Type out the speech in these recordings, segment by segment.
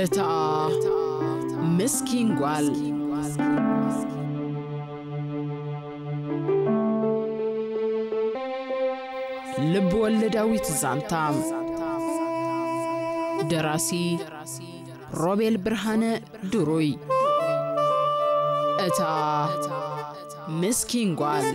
እታ ምስኪን ጓል። ልብ ወለዳዊት ዛንታ። ደራሲ ሮቤል ብርሃነ ድሩይ። እታ ምስኪን ጓል።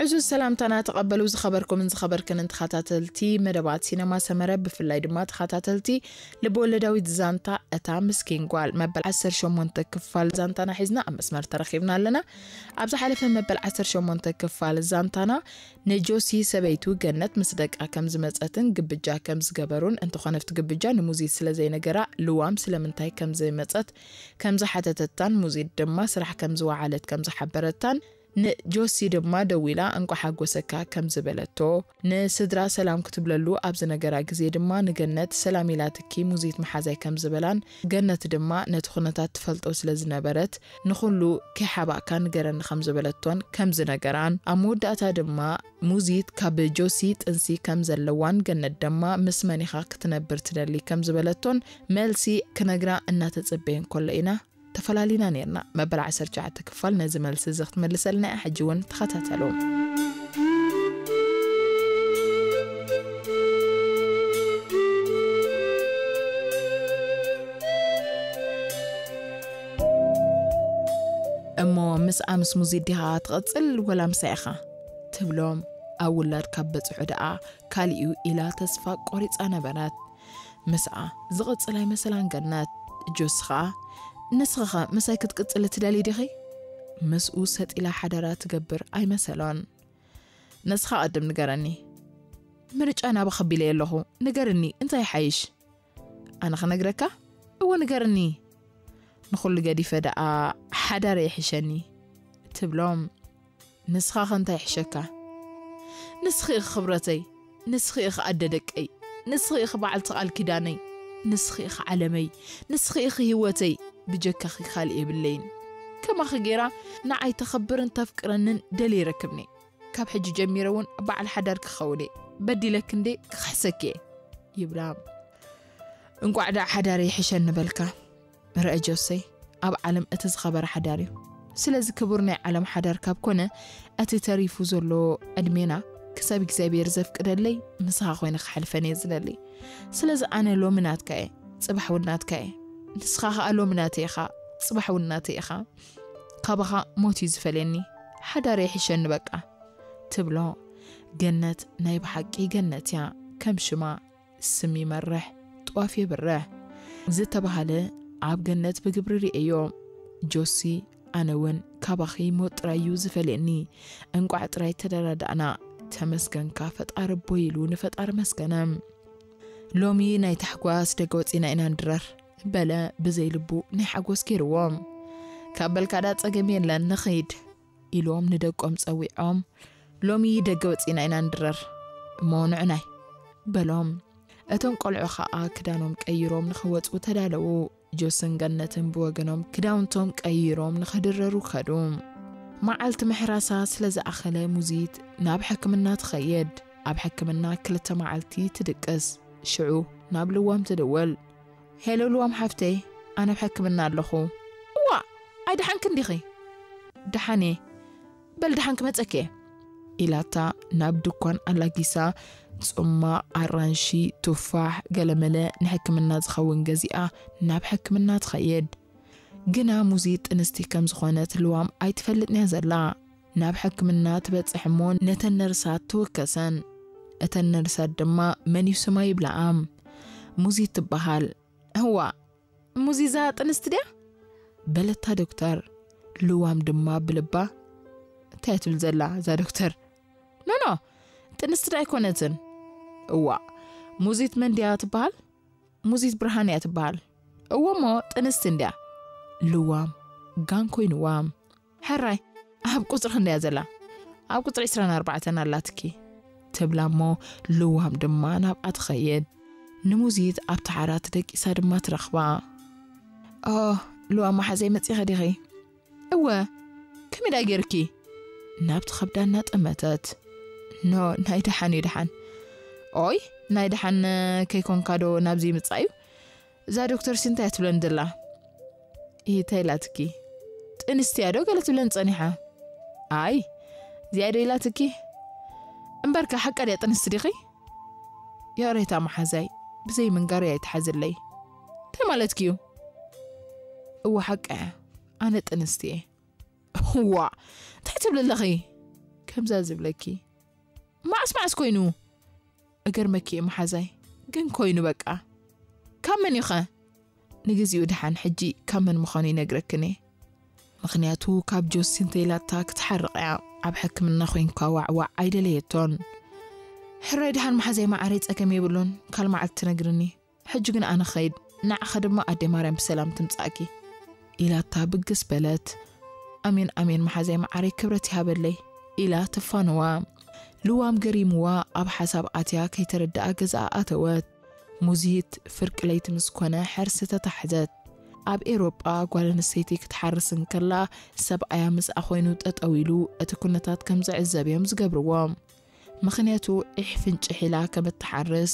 ዕዙዝ ሰላምታና ተቐበሉ። ዝኸበርኩምን ዝኸበርክንን ተኸታተልቲ መደባት ሲነማ ሰመረ፣ ብፍላይ ድማ ተኸታተልቲ ልብ ወለዳዊት ዛንታ እታ ምስኪን ጓል፣ መበል ዓሰርተ ሸሞንተ ክፋል ዛንታና ሒዝና ኣብ መስመር ተረኺብና ኣለና። ኣብ ዝሓለፈ መበል ዓሰርተ ሸሞንተ ክፋል ዛንታና፣ ንጆሲ ሰበይቱ ገነት ምስ ደቃ ከም ዝመጸትን ግብጃ ከም ዝገበሩን፣ እንተኾነ ኣብቲ ግብጃ ንሙዚት ስለ ዘይነገራ፣ ልዋም ስለምንታይ ከም ዘይመጸት ከም ዝሓተተታን፣ ሙዚት ድማ ስራሕ ከም ዝወዓለት ከም ዝሓበረታን፣ ንጆሲ ድማ ደዊላ እንቋዕ ሓጎሰካ ከም ዝበለቶ፣ ንስድራ ሰላም ክትብለሉ ኣብ ዝነገራ ግዜ ድማ፣ ንገነት ሰላም ኢላትኪ ሙዚት መሓዛይ ከም ዝበላን፣ ገነት ድማ ነቲ ኩነታት ትፈልጦ ስለ ዝነበረት፣ ንኹሉ ከይሓባእካ ንገረኒ ከም ዝበለቶን ከም ዝነገራን፣ ኣብ መወዳእታ ድማ ሙዚት ካብ ጆሲ ጥንሲ ከም ዘለዋን፣ ገነት ድማ ምስ መን ኢኻ ክትነብር ትደሊ ከም ዝበለቶን፣ መልሲ ክነግራ እናተጸበየን ከሎ ኢና ተፈላሊና ኔርና። መበል ዓሰርተ ትሽዓተ ክፋል ነዚ መልሲ እዚ ክትመልሰልና እያ። ሕጂ እውን ተኸታተሉ። እሞ ምስ ኣምስ ሙዚ ዲኻ ትቕጽል ወላ ምሳይ ኢኻ? ትብሎም። ኣብ ውላድ ካብ በጽሑ ደኣ ካሊኡ ኢላ ተስፋ ቆሪጻ ነበረት። ምስኣ ዝቕጽል ኣይመሰላን ገነት። ጆሲ ኸኣ፣ "ንስኺ ኸ ምሳይ ክትቅጽሊ ትደልዪ ዲኺ?" ምስኡ ሰጥ ኢላ ሓዳራ ትገብር ኣይመሰሎን። "ንስኻ ቅድም ንገረኒ። ምርጫ ናባኺ ኣቢለ ኣለኹ። ንገርኒ፣ እንታይ ይሓይሽ?" "ኣነ ኽነግረካ?" "እወ፣ ንገርኒ። ንኹሉ ገዲፈ ደኣ ሓዳር ይሕሸኒ" ትብሎም። "ንስኻ ኸ እንታይ ይሕሸካ?" "ንስኺ ኢኺ ክብረተይ፣ ንስኺ ኢኺ ኣደ ደቀይ፣ ንስኺ ኢኺ በዓልቲ ቃል ኪዳነይ፣ ንስኺ ኢኺ ዓለመይ፣ ንስኺ ኢኺ ህይወተይ፣ ብጀካኺ ካልእ የብለይን። ከማኺ ገይራ ንዓይ ተኸብርን ተፍቅረንን ደልየ ይረክብኒ። ካብ ሕጂ ጀሚረ እውን በዓል ሓዳር ክኸውን እየ። በዲለኪ እንዴ ክኽሕሰኪ እየ" ይብላ። "እንቋዕ ደኣ ሓዳር ይሕሸኒ በልካ። ርአ ጆሰይ፣ ኣብ ዓለም እቲ ዝኸበረ ሓዳር እዩ። ስለዚ ክቡር ናይ ዓለም ሓዳር ካብ ኮነ፣ እቲ ተሪፉ ዘሎ ዕድሜና ክሳብ እግዚኣብሔር ዘፍቅደለይ ምሳኻ ኮይነ ክሓልፈን እየ ዝደሊ። ስለዚ ኣነ ሎሚ ናትካ እየ፣ ጽባሕ እውን ናትካ እየ። ንስኻ ኸኣ ሎሚ ናተይ ኢኻ፣ ጽባሕ እውን ናተይ ኢኻ። ካባኻ ሞት እዩ ዝፈልየኒ። ሓዳር ይሕሸኒ በቃ" ትብሎ። ገነት ናይ ብሓቂ ገነት እያ። ከም ሽማ ስም ይመርሕ፣ ጥዋፍ የብርህ ዝተባህለ ኣብ ገነት ብግብሪ ርእዮ። ጆሲ፣ ኣነ እውን ካባኺ ሞት ጥራይ እዩ ዝፈልየኒ። እንቋዕ ጥራይ ተደራዳእና። ተመስገንካ ፈጣሪ ኣቦይ ኢሉ ንፈጣሪ መስገነ። ሎሚ ናይ ታሕጓስ ደገ ወፂና ኢና ንድረር፣ በለ ብዘይ ልቡ ናይ ሓጎስ ገይርዎ። ካብ በልካ ዳ ጸገም የለን፣ ንኸይድ። ኢሎም ንደቆም ጸዊዖም፣ "ሎሚ ደገ ወጺና ኢና ንድረር እሞ ንዑናይ" በሎም። እቶም ቆልዑ ኸኣ ክዳኖም ቀይሮም ንኽወጹ ተዳለዉ። ጆስን ገነትን ብወገኖም ክዳውንቶም ቀይሮም ንኽድረሩ ከዱ። መዓልቲ ምሕራሳ ስለ ዝኣኸለ ሙዚት ናብ ሕክምና ትኸይድ። ኣብ ሕክምና ክልተ መዓልቲ ትድቅስ። ሽዑ ናብ ልዋም ትድውል። "ሄሎ ልዋም ሓፍተይ፣ ኣነ ኣብ ሕክምና ኣለኹ።" "እዋእ፣ ኣይደሓንክን ዲኺ?" "ደሓን እየ። በል ደሓን ክመጸኪ እየ" ኢላታ ናብ ድኳን ኣላጊሳ ጽማቕ፣ ኣራንሺ፣ ቱፋሕ፣ ገለመለ ንሕክምና ዝኸውን ገዚኣ ናብ ሕክምና ትኸይድ። ግና ሙዚ ጥንስቲ ከም ዝኾነት ልዋም ኣይትፈልጥን እያ ዘላ። ናብ ሕክምና ትበጽሕ እሞ ነተን ነርሳት ትውከሰን። እተን ነርሳት ድማ መን እዩ ስማ ይብልኣ። "ሙዚ ትበሃል። እዋ፣ ሙዚ እዛ ጥንስቲ ድያ?" በለታ ዶክተር። ልዋም ድማ ብልባ፣ "እንታይ እያ ትብል ዘላ እዛ ዶክተር? ኖኖ፣ ጥንስቲ ዶ ኣይኮነትን?" "እዋ፣ ሙዚት መን ድያ ትበሃል?" "ሙዚት ብርሃን እያ ትበሃል።" "እወ እሞ ጥንስቲ እንድያ?" ልዋም ጋን ኮይንዋ። "ሕራይ፣ ኣብ ቁጽሪ ክንደይ እያ ዘላ?" "ኣብ ቁጽሪ ዕስራን ኣርባዕተን ኣላትኪ" ትብላ እሞ ልዋም ድማ ናብኣ ትኸይድ። ንሙዚት ኣብቲ ዓራት ደቂሳ ድማ ትረኽባ። ኦ፣ ልዋም መሓዘይ መጺኺ ዲኺ? እወ፣ ከመይ ደኣ ጌርኪ? ናብቲ ከብዳ እናጠመተት። ኖ፣ ናይ ደሓን እዩ ደሓን። ኦይ፣ ናይ ደሓን ከይኮንካ ዶ ናብዚ ምጻእ እዩ? እዛ ዶክተር እንታይ ትብለኒ ዘላ? እንታይ ኢላትኪ? ጥንስቲ እያ ዶ ገለ ትብለኒ ጸኒሓ? ኣይ፣ እዚኣ ዶ ኢላትኪ? እምበርካ ሓቃ ድያ ጥንስቲ ዲኺ? ይቕሬታ መሓዛይ፣ ብዘይ ምንጋር እያ ይትሓዝለይ። እንታይ ማለትኪ እዩ? እወ ሓቃ እያ፣ ኣነ ጥንስቲ እየ። ዋ፣ እንታይ ትብሊ ኣለኺ? ከምዛ ዝብለኪ። መዓስ መዓስ ኮይኑ? እገርመኪ እየ መሓዛይ፣ ግን ኮይኑ በቃ። ካብ መን እዩ ኸ? ንግዚኡ ደሓን ሕጂ ካብ መን ምዃኑ ይነግረክን እየ። ምኽንያቱ ካብ ጆሲ እንተኢላታ ክትሓርቕ እያ። ኣብ ሕክምና ኮይንካ ዋዕዋዕ ኣይደለየቶን። ሕራይ ደሓን መሓዛይ መዓረይ፣ ጸገም የብሉን፣ ካልእ መዓልቲ ትነግርኒ። ሕጂ ግን ኣነ ኸይድ፣ ንዓኸ ድማ ኣደ ማርያም ብሰላም ትምጻእኪ። ኢላታ ብግስ በለት። ኣሜን ኣሜን መሓዛይ መዓረይ ክብረት ይሃበለይ። ኢላ ትፋነዋ። ልዋም ገሪምዋ ኣብ ሓሳብ ኣትያ ከይተረድኣ ገዛኣ ኣተወት። ሙዚት ፍርቂ ለይቲ ምስ ኮነ ሕርሲ ተታሕዘት። ኣብ ኤውሮጳ ጓል ኣንስተይቲ ክትሓርስ እንከላ ሰብኣያ ምስኣ ኮይኑ ጠጠው ኢሉ እቲ ኩነታት ከም ዝዕዘብ እዮም ዝገብርዎ። ምኽንያቱ ዒሕ ፍንጭሕ ኢላ ከም እትሓርስ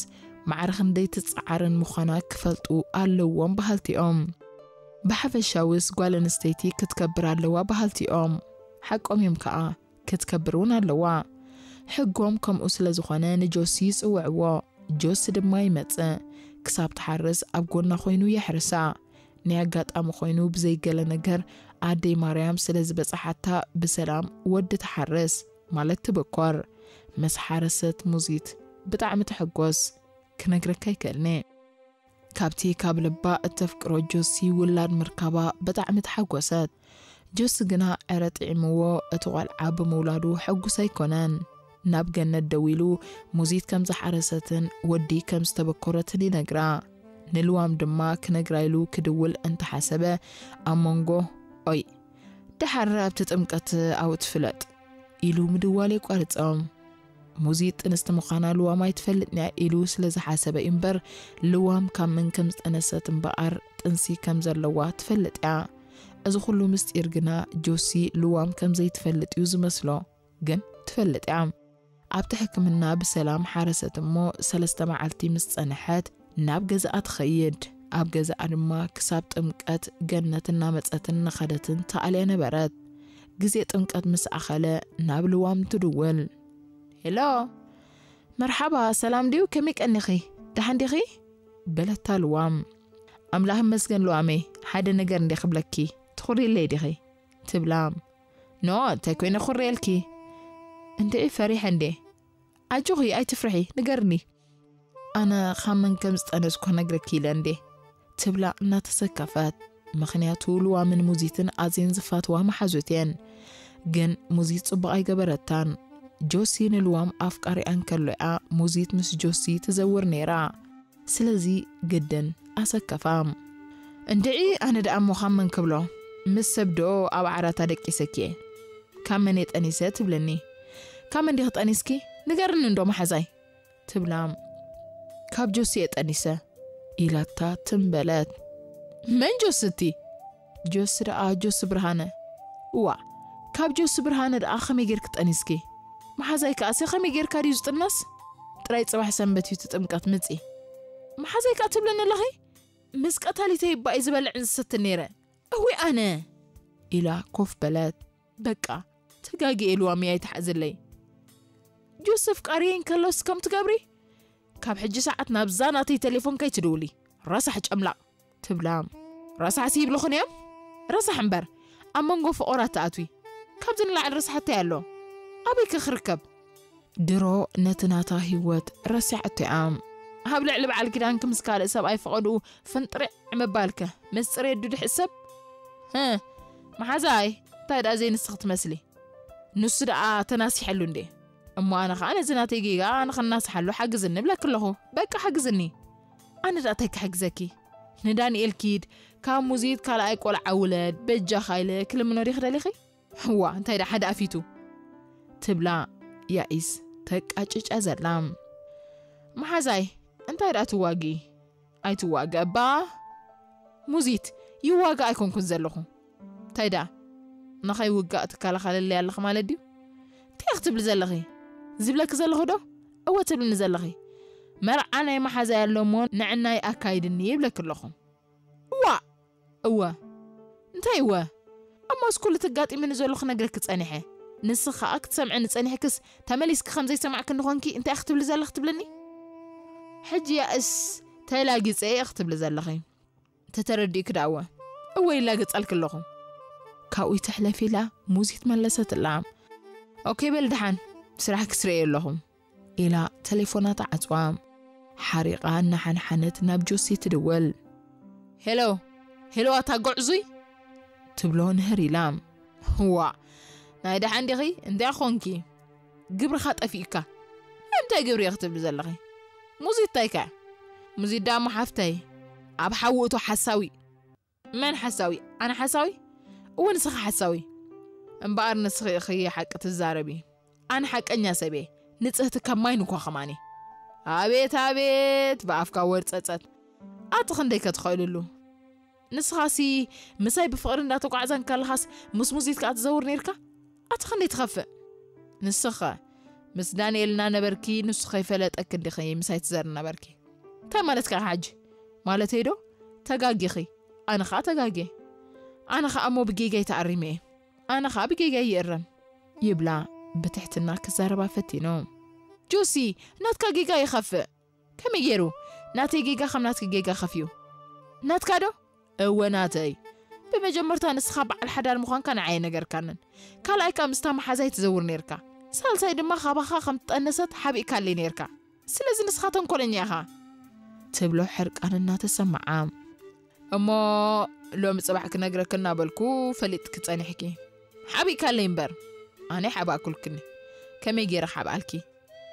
ማዕረ ክንደይ ትጸዓርን ምዃና ክፈልጡ ኣለዎም በሃልቲ እዮም። ብሓፈሻውስ ጓል ኣንስተይቲ ክትከብር ኣለዋ በሃልቲ እዮም። ሓቆም እዮም ከኣ። ክትከብር እውን ኣለዋ። ሕጎም ከምኡ ስለ ዝኾነ ንጆሲ ይጽውዕዎ። ጆሲ ድማ ይመጽእ። ክሳብ ትሓርስ ኣብ ጎና ኮይኑ የሕርሳ። ናይ ኣጋጣሚ ኮይኑ ብዘይገለ ነገር ኣደይ ማርያም ስለ ዝበጽሓታ ብሰላም ወዲ ትሓርስ ማለት ትብኮር። ምስ ሓረሰት ሙዚት ብጣዕሚ ትሕጎስ። ክነግረካ ኣይክእልኒ። ካብቲ ካብ ልባ እተፍቅሮ ጆሲ ውላድ ምርካባ ብጣዕሚ ተሓጎሰት። ጆሲ ግና ዕረ ጥዒምዎ እቲ ቆልዓ ብምውላዱ ሕጉስ ኣይኮነን። ናብ ገነት ደዊሉ ሙዚት ከም ዝሓረሰትን ወዲ ከም ዝተበኮረትን ይነግራ። ንልዋም ድማ ክነግራ ኢሉ ክድውል እንተሓሰበ ኣብ መንጎ ኦይ ደሓር ኣብቲ ጥምቀት ኣብኡ ትፍለጥ ኢሉ ምድዋል የቋርጾም። ሙዚት ጥንስቲ ምዃና ልዋም ኣይትፈልጥን እያ ኢሉ ስለ ዝሓሰበ እዩ እምበር ልዋም ካብ መን ከም ዝጠነሰት እምበኣር ጥንሲ ከም ዘለዋ ትፈልጥ እያ። እዚ ኩሉ ምስጢር ግና ጆሲ ልዋም ከም ዘይትፈልጥ እዩ ዝመስሎ። ግን ትፈልጥ እያ። ኣብቲ ሕክምና ብሰላም ሓረሰት እሞ ሰለስተ መዓልቲ ምስ ጸንሐት ናብ ገዛኣ ትኸይድ። ኣብ ገዛኣ ድማ ክሳብ ጥምቀት ገነት እናመጸትን እናኸደትን ተኣልያ ነበረት። ግዜ ጥምቀት ምስ ኣኸለ ናብ ልዋም ትድውል። ሄሎ፣ መርሓባ፣ ሰላም ድዩ? ከመይ ቀኒኺ? ደሓን ዲኺ? በለታ ልዋም። ኣምላኽ ይመስገን ልዋመይ፣ ሓደ ነገር እንዴ ክብለኪ፣ ትኹሪለይ ዲኺ? ትብላ። ኖ፣ እንታይ ኮይነ ኩርየልኪ? እንድዒ ፈሪሐ እንዴ? ኣጆኺ ኣይትፍርሒ፣ ንገርኒ። ኣነ ካብ መን ከም ዝጠነስኩ ክነግረኪ ኢለ እንዴ? ትብላ እናተሰከፈት። ምኽንያቱ ልዋምን ሙዚትን ኣዝየን ዝፋትዋ መሓዙት እየን። ግን ሙዚት ጽቡቕ ኣይገበረታን። ጆሲ ንልዋም ኣፍቃሪኣ እንከሎ እያ ሙዚት ምስ ጆሲ ትዘውር ነይራ። ስለዚ ግድን ኣሰከፋ። እንድዒ ኣነ ደኣ እሞ ካብ መን ክብሎ? ምስ ሰብ ዶ ኣብ ዓራታ ደቂሰኪ እየ። ካብ መን እየ ጠኒሰ ትብልኒ? ካብ መን ዲኺ ጠኒስኪ? ንገርኒ እንዶ መሓዛይ። ትብላ። ካብ ጆሲ እየ ጠኒሰ። ኢላታ ትም በለት። መን ጆሲ እቲ? ጆሲ ደኣ ጆሲ ብርሃነ። እዋ፣ ካብ ጆሲ ብርሃነ ደኣ ከመይ ጌርኪ ጠኒስኪ? መሓዛይ ከኣሲ ከመይ ጌርካ ድዩ ዝጥነስ? ጥራይ ጽባሕ ሰንበት እዩ እቲ ጥምቀት ምጺ። መሓዛይ ከኣ ትብለኒ ኣለኺ? ምስ ቀታሊተይ እባ እየ ዝበልዕን ዝሰትን ነይረ። እዊ ኣነ! ኢላ ኮፍ በለት። በቃ፣ ተጋጊየ ኢልዋ ምያይ ትሓዝለይ። ጆሲ ኣፍቃሪየይ እንከሎስ ከም ትገብሪ? ካብ ሕጂ ሰዓት ናብዛ ናተይ ቴሌፎን ከይትድውሊ። ረሳሕ ጨምላቕ። ትብላ። ረሳሕሲ ይብልኹን እዮም? ረሳሕ እምበር፣ ኣብ መንጎ ፍቑራት ትኣትዊ። ካብዚ ንላዕሊ ረሳሕ እንታይ ኣሎ? ኣበይ ከ ክርከብ? ድሮ ነቲ ናታ ህይወት ረሲዓቶ እያ። ኣብ ልዕሊ በዓል ኪዳንኪ ምስ ካልእ ሰብኣይ ፈቐድኡ ፍንጥሪዕ ምባልከ ምስጢር የዱ ድሕሰብ? ህ፣ መሓዛይ፣ እንታይ ደኣ ዘይንስኺ ትመስሊ? ንሱ ደኣ ተናሲሐሉ እንዴ? እሞ ኣነ ኸኣ ነዚ ናተይ ጌጋ ንኽናስሓሉ ሓግዝኒ እብለኪ ኣለኹ። በቃ ሓግዝኒ። ኣነ ደኣ እንታይ ክሕግዘኪ? ንዳንኤል ኪድ፣ ካብ ሙዚት ካልኣይ ቆልዓ ውለድ፣ በጃኻ ኢለ ክልምኖ ዲኺ ደሊኺ? እዋ፣ እንታይ ደኣ ሓደ ኣፊቱ? ትብላ ያኢስ። ተቃጭጫ ዘላ። መሓዛይ፣ እንታይ ደኣ ትዋጊ? ኣይትዋገ እባ። ሙዚት፣ ይዋጋ ኣይኮንኩን ዘለኹ። እንታይ ደኣ? ንኸይውጋእ ትከላኸለለይ ኣለኺ ማለት ድዩ? እንታይ ክትብሊ ዘለኺ? ዝብለኪ ዘለኹ ዶ? እወ ትብልኒ ዘለኺ። መርዓ ናይ መሓዛይ ኣሎ እሞ ንዕናይ ኣካይድኒ ይብለኪ ኣለኹ። እዋ! እወ። እንታይ እወ? እሞስ ኩሉ ተጋጢምኒ ዘሎ ክነግረኪ ጸኒሐ። ንስኺ ከኣ ክትሰምዕኒ ጸኒሕክስ ተመሊስኪ ከም ዘይሰማዕኪ እንኾንኪ እንታይ ክትብሊ ዘለኺ ትብልኒ? ሕጂ ያእስ ተላጊጸ እየ ክትብሊ ዘለኺ። ተተረዲእኪ ደኣ እወ። እወ ይላገጻልኪ ኣለኹ። ካብኡ ይትሕለፍ ኢላ ሙዚት መለሰትላ። ኦኬ በል ደሓን ስራሕ ክስረየ ኣለኹ። ኢላ ተሌፎና ተዓጽዋ። ሓሪቓ እናሓንሓነት ናብ ጆሲ ትድውል። ሄሎ፣ ሄሎ ኣታ ጉዕዙይ? ትብሎ ንህር ኢላ። ዋ፣ ናይ ደሓን ዲኺ? እንታይ ኾንኪ? ግብርኻ ጠፊእካ። እንታይ ግብሪ እየ ክትብሊ ዘለኺ? ሙዚት እንታይ ከ? ሙዚት ደኣ እሞ ሓፍተይ፣ ኣብ ሓዊ እቶ ሓሳዊ። መን ሓሳዊ? ኣነ ሓሳዊ? እወ ንስኺ ሓሳዊ። እምበኣር ንስኺ ኢኺ ሓቂ ትዛረቢ። ኣነ ሓቀኛ ሰብ እየ። ንጽህቲ ከም ማይ ንኳ ኸማኒ። ኣቤት ኣቤት፣ ብኣፍካ ወርጸጸት። ኣቲ ክንደይ ከ ትኸእልሉ? ንስኻሲ ምሳይ ብፍቕሪ እንዳተጓዕዘ እንከለኻስ ምስ ሙዚት ከኣ ትዘውር ነይርካ? ኣቲ ክንደይ ትኸፍእ? ንስኸ ምስ ዳንኤል እናነበርኪ ንሱ ከይፈለጠኪ እንዲኺ ምሳይ ትዘር ነበርኪ። እንታይ ማለትካ ኢኻ ሕጂ? ማለተይ ዶ? ተጋጊኺ። ኣነ ኸኣ ተጋግየ። ኣነ ኸኣ እሞ ብጌጋይ ተኣሪመ እየ። ኣነ ኸኣ ብጌጋይ ይእረም። ይብላ ብትሕትና ክዛረባ ፈቲኑ። ጆሲ፣ ናትካ ጌጋ ይኸፍእ። ከመይ ገይሩ? ናተይ ጌጋ ከም ናትኪ ጌጋ ከፍዩ። ናትካ ዶ? እወ ናተይ። ብመጀመርታ ንስኻ በዓል ሓዳር ምዃንካ ንዓይ ኣይነገርካንን። ካልኣይ ከኣ ምስታ መሓዛይ ትዘውር ነይርካ። ሳልሳይ ድማ ካባኻ ከም ትጠነሰት ሓቢእካለይ ነይርካ። ስለዚ ንስኻ ተንኮለኛ ኢኻ። ትብሎ ሕርቃን እናተሰምዓ። እሞ ሎሚ ጽባሕ ክነግረኪ እናበልኩ ፈሊጥኪ ጸኒሕኪ። ሓቢእካለይ እምበር። ኣነ ሓባእኩልክኒ። ከመይ ገይረ ሓብኣልኪ?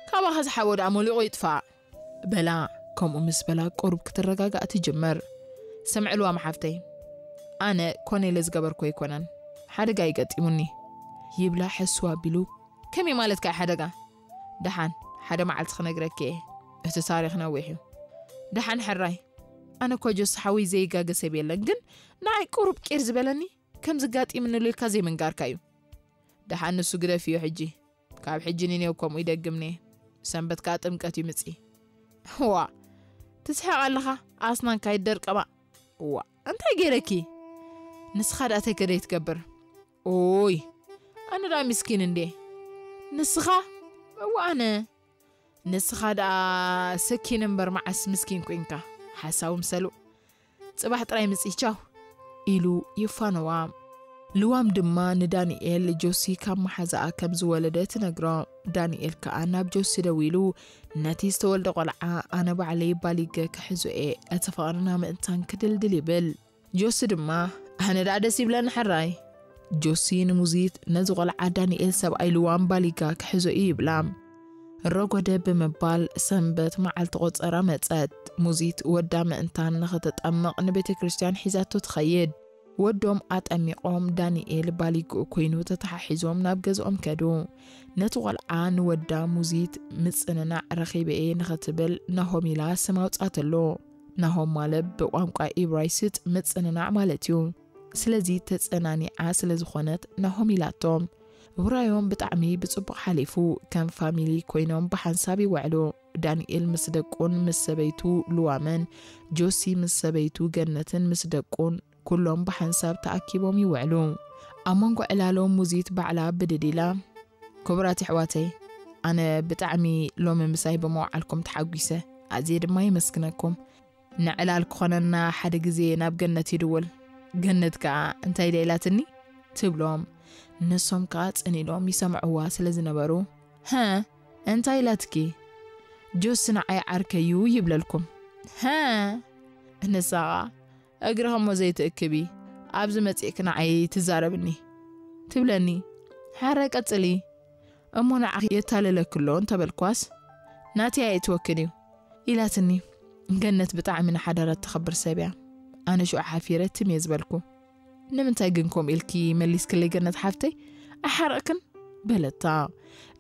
ካባኻ ዝሓቦ ደኣ ሞሊቑ ይጥፋእ። በላ ከምኡ ምስ በላ ቁሩብ ክትረጋጋእ ትጅምር። ስምዕልዋ መሓፍተይ፣ ኣነ ኮነ ኢለ ዝገበርኩ ኣይኮነን፣ ሓደጋ እዩ ገጢሙኒ። ይብላ ሕስው ኣቢሉ። ከመይ ማለትካ እዩ ሓደጋ? ደሓን ሓደ መዓልቲ ክነግረኪ እየ። እቲ ታሪኽ ነዊሕ እዩ። ደሓን ሕራይ። ኣነ እኮ ጆሲ ሓወይ ዘይጋገ ሰብ የለን፣ ግን ንዓይ ቁሩብ ቂር ዝበለኒ ከም ዝጋጢምኒ ኢልካ ዘይምንጋርካ እዩ። ደሓን ንሱ ግደፍዮ ሕጂ። ካብ ሕጂ ንኔው ከምኡ ይደግምኒ። ሰንበት ከኣ ጥምቀት ይምጺ። ዋ፣ ትስሕቕ ኣለኻ? ኣስናንካ ይደርቀማ። ዋ፣ እንታይ ገይረኪ? ንስኻ ደኣ ተይ ከደይ ትገብር። ኦይ፣ ኣነ ደኣ ምስኪን እንዴ። ንስኻ? እዋ ኣነ። ንስኻ ደኣ ሰኪን እምበር መዓስ ምስኪን ኮንካ? ሓሳዊ ምሰሉ። ጽባሕ ጥራይ ምጺ፣ ቻው። ኢሉ ይፋነዋ። ልዋም ድማ ንዳንኤል ጆሲ ካብ መሓዛኣ ከም ዝወለደ ትነግሮ። ዳንኤል ከኣ ናብ ጆሲ ደዊሉ፣ ነቲ ዝተወልደ ቆልዓ ኣነ ባዕለይ ባሊገ ክሕዞ እየ፣ እቲ ፍቕርና ምእንታን ክድልድል ይብል። ጆሲ ድማ፣ ኣነ ደኣ ደስ ይብለኒ ሕራይ። ጆሲ ንሙዚት፣ ነዚ ቆልዓ ዳንኤል ሰብኣይ ልዋም ባሊጋ ክሕዞ እዩ ይብላ። ረጎደ ብምባል ሰንበት መዓልቲ ቆጸራ መጸት። ሙዚት ወዳ ምእንታን ንኽትጠምቕ ንቤተ ክርስቲያን ሒዛቶ ትኸይድ። ወዶም ኣጠሚቖም ዳንኤል ባሊግኡ ኮይኑ ተተሓሒዞም ናብ ገዝኦም ከዱ። ነቲ ቆልዓ ንወዳ ሙዚት ምጽንናዕ ረኺበ እየ ንኽትብል ናሆም ኢላ ስም ኣውጻተሉ። ናሆም ማለት ብቋንቋ ኢብራይስጥ ምጽንናዕ ማለት እዩ። ስለዚ ተጸናኒዓ ስለ ዝኾነት ናሆም ኢላቶ። ውራዮም ብጣዕሚ ብጽቡቕ ሓሊፉ፣ ከም ፋሚሊ ኮይኖም ብሓንሳብ ይውዕሉ። ዳንኤል ምስ ደቁን ምስ ሰበይቱ ልዋምን፣ ጆሲ ምስ ሰበይቱ ገነትን ምስ ደቁን ኩሎም ብሓንሳብ ተኣኪቦም ይውዕሉ። ኣብ መንጎ ዕላሎም ሙዚት ባዕላ ብድድ ኢላ፣ ክቡራት ኣሕዋተይ፣ ኣነ ብጣዕሚ ሎሚ ምሳይ ብምውዓልኩም ተሓጒሰ፣ ኣዝየ ድማ የመስግነኩም። ንዕላል ክኾነና ሓደ ግዜ ናብ ገነት ይድውል። ገነት ከኣ እንታይ ድያ ኢላትኒ? ትብሎም። ንሶም ከኣ ጽን ኢሎም ይሰምዕዋ ስለ ዝነበሩ፣ "ሀ፣ እንታይ ኢላትኪ?" "ጆሲ ንዓይ ዓርከይ እዩ ይብለልኩም። ሀ?" ንሳ ኸኣ፣ "እግርኺ እሞ ዘይትእክቢ፣ ኣብዚ መጺእኪ ንዓይ ትዛረብኒ?" ትብለኒ። "ሓረ ቀጽሊ፣ እሞ ንዓኺ የታልለኪ ኣሎ እንተበልኳስ፣ ናተይ ኣየእትወክን እዩ" ኢላትኒ። ገነት ብጣዕሚ ንሓዳራ እተኽብር ሰብ እያ። ኣነ ሽዑ ሓፊረ ትም እየ ዝበልኩ። "ንምንታይ ግን ከምኡ ኢልኪ መሊስክለይ ገነት ሓፍተይ? ኣይሓረቕክን?" በለታ።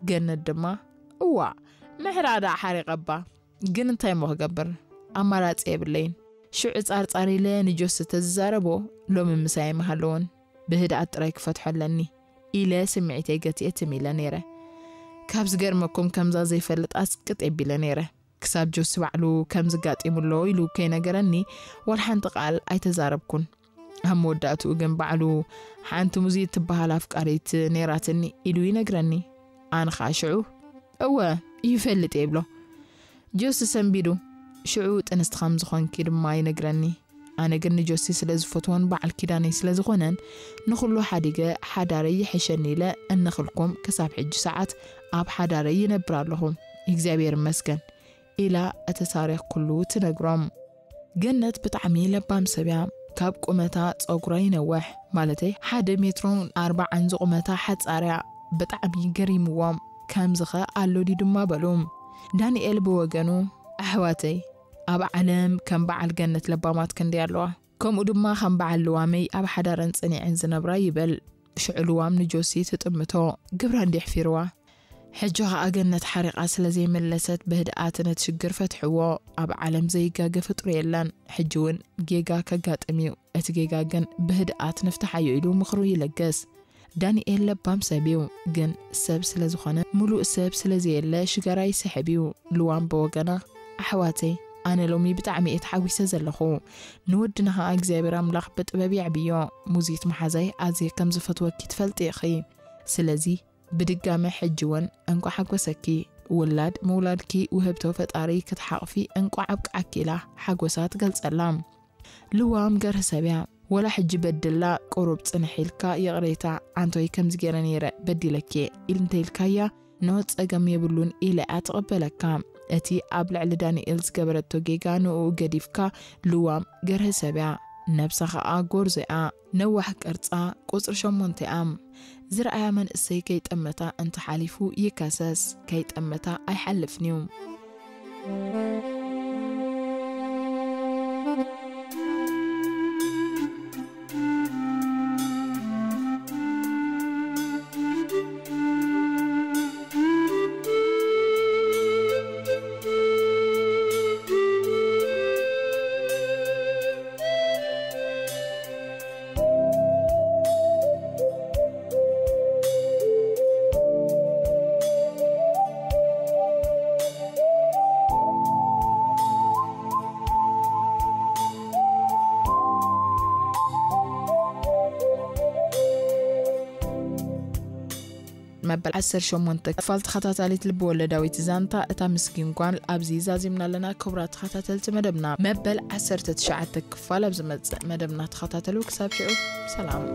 ገነት ድማ፣ እዋ፣ ምሕራዳ ሓሪቐባ። ግን እንታይ እሞ ክገብር? ኣማራጺ የብለይን። ሽዑ ጻርጻር ኢለ ንጆሲ ተዝዛረቦ፣ ሎሚ ምሳይ ምሃለውን። ብህድኣት ጥራይ ክፈትሖ ኣለኒ ኢለ ስምዒተይ ገቲኤ ትም ኢለ ነይረ። ካብ ዝገርመኩም ከምዛ ዘይፈልጥ ኣስቅጥ የቢለ ነይረ። ክሳብ ጆሲ ባዕሉ ከም ዝጋጢሙ ኣሎ ኢሉ ከይነገረኒ ዋላ ሓንቲ ቃል ኣይተዛረብኩን። ኣብ መወዳእትኡ ግን ባዕሉ ሓንቲ ሙዚ እትበሃል ኣፍቃሪት ነይራትኒ ኢሉ ይነግረኒ። ኣነ ኸኣ ሽዑ እወ ይፈልጥ እየ ይብሎ። ጆሲ ሰንቢዱ ሽዑ ጥንስቲ ከም ዝኾንኪ ድማ ይነግረኒ። ኣነ ግን ንጆሲ ስለ ዝፈትዎን በዓል ኪዳነይ ስለ ዝኾነን ንኹሉ ሓዲገ ሓዳረይ ይሕሸኒ ኢለ እንኽልኩም ክሳብ ሕጂ ሰዓት ኣብ ሓዳረይ ይነብር ኣለኹ። እግዚኣብሔር ይመስገን ኢላ እቲ ታሪኽ ኩሉ ትነግሮም። ገነት ብጣዕሚ ለባም ሰብ እያ። ካብ ቁመታ ጸጉራ ይነውሕ፣ ማለተይ ሓደ ሜትሮን ኣርባዓን ዝቑመታ ሓጻር እያ። ብጣዕሚ ገሪምዎም። ከምዚ ኸ ኣሎ ድዩ ድማ በሉ። ዳንኤል ብወገኑ፣ ኣሕዋተይ፣ ኣብ ዓለም ከም በዓል ገነት ለባማት ክንደይ ኣለዋ። ከምኡ ድማ ከም በዓል ልዋመይ ኣብ ሓዳረን ጽኒዐን ዝነብራ ይበል። ሽዑ ልዋም ንጆሲ ትጥምቶ፣ ግብራ እንዲሕፊርዋ። ሕጂ ኸኣ ገነት ሓሪቓ ስለ ዘይመለሰት ብህድኣት ነቲ ሽግር ፈትሕዎ። ኣብ ዓለም ዘይጋገ ፍጡር የለን። ሕጂ እውን ጌጋ ከጋጥም እዩ። እቲ ጌጋ ግን ብህድኣት ንፍትሓዮ ኢሉ ምኽሩ ይለግስ። ዳንኤል ለባም ሰብ እዩ፣ ግን ሰብ ስለ ዝኾነ፣ ምሉእ ሰብ ስለ ዘየለ ሽጋራ ይስሕብ እዩ። ልዋም ብወገና፣ ኣሕዋተይ፣ ኣነ ሎሚ ብጣዕሚ እየ ተሓጒሰ ዘለኹ። ንወድና ኸኣ እግዚኣብሔር ኣምላኽ ብጥበብ የዕብዮ። ሙዚት መሓዛይ ኣዝየ ከም ዝፈትወኪ ትፈልጢ ኢኺ። ስለዚ ብድጋመ ሕጂ እውን እንቋዕ ሓጎሰኪ። ውላድ ምውላድኪ ውህብቶ ፈጣሪ ክትሓቕፊ እንቋዕ ኣብቅዓኪ ኢላ ሓጎሳ ትገልጸላ። ልዋም ገርህ ሰብ እያ። ወላ ሕጂ በድላ ቁሩብ ጽንሕ ኢልካ ይቕሬታ፣ ኣንቶይ ከምዚ ገይረ ነይረ በዲለኪ ኢል እንተኢልካያ፣ ኖ ጸገም የብሉን ኢላ እያ ትቕበለካ። እቲ ኣብ ልዕሊ ዳንኤል ዝገበረቶ ጌጋ ንኡ ገዲፍካ ልዋም ገርህ ሰብ እያ። ነብሳ ኸኣ ጎርዞ እያ። ነዋሕ ቅርጻ ቁጽሪ ሸሞንተ እያ። ዝረኣያ መንእሰይ ከይጠመታ እንተሓሊፉ ይከሰስ፣ ከይጠመታ ኣይሓልፍን እዩ። መበል ዓሰርተ ሸሞንተ ክፋል ተኸታታሊት ልብ ወለዳዊት ዛንታ እታ ምስኪን ጓል ኣብዚ ዛዚምና ኣለና። ክቡራት ተኸታተልቲ መደብና፣ መበል ዓሰርተ ትሽዓተ ክፋል ኣብ ዝመጽእ መደብና ተኸታተሉ። ክሳብ ሽዑ ሰላም።